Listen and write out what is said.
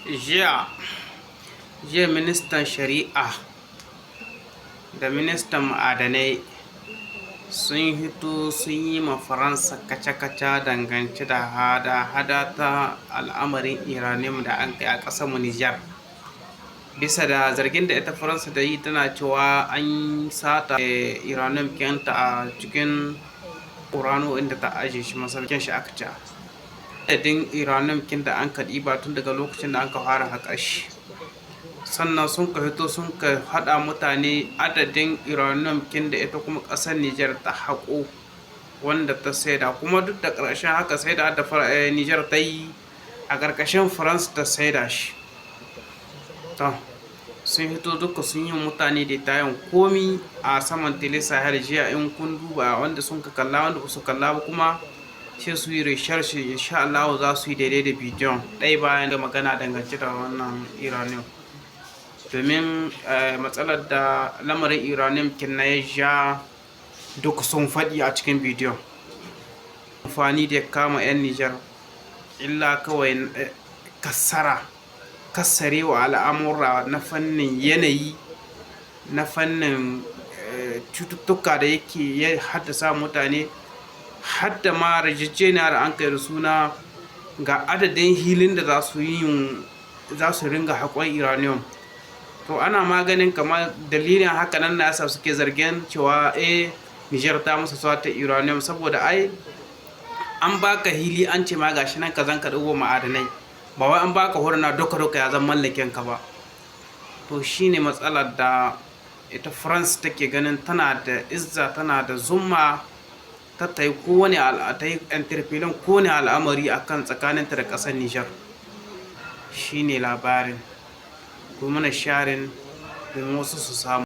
Jiya ministan shari'a da ministan ma'adanai sun hito sun yi ma Faransa kaca-kaca dangance da hada-hada ta al'amarin uranium da an kai a ƙasarmu Nijar. Bisa da zargin da ita Faransa da yi, tana cewa an sata uranium kinta a cikin Orano inda ta ajiye shi, masaukin shi aka ci. Adadin uranium kin da an ka ɗiba tun daga lokacin da aka fara haƙa shi. Sannan sun ka fito sun ka haɗa mutane adadin uranium kin da ita kuma ƙasar Nijar ta haƙo wanda ta saida, kuma duk da ƙarshen haka saida da Nijar ta yi a ƙarƙashin France ta saida shi. To, sun fito duka sun yi mutane da tayin komi a saman Télé Sahel jiya. In kun duba, wanda sun ka kalla, wanda ba su kalla ba kuma sai su yi recherche, insha Allahu za su yi daidai da bidiyon ɗaya bayan da magana dangance da wannan uranium. Domin matsalar da lamarin uranium kin na ya ja, duka sun faɗi a cikin bidiyon. Amfani da ya kama 'yan Nijar illa kawai kassara, kassarewa al'amura na fannin yanayi, na fannin cututtuka da yake ya haddasa mutane, hadda ma yarjejeniya da an kai da suna ga adadin hilin da za su yi za su ringa haƙon uranium. To, ana maganin kamar dalilin haka nan na yasa suke zargin cewa Nijar ta musu sata uranium, saboda ai an baka hili, an ce ma gashi nan ka zan ka ɗigo ma'adanai, ba wai an baka hurna duka duka ya zama mallakin ka ba. To, shine matsalar da ita France take ganin tana da izza, tana da zumma ta yi kowane ta yi interfering kowane al'amari akan tsakaninta da ƙasar Nijar. Shine labarin. Ku mana sharing domin wasu su samu.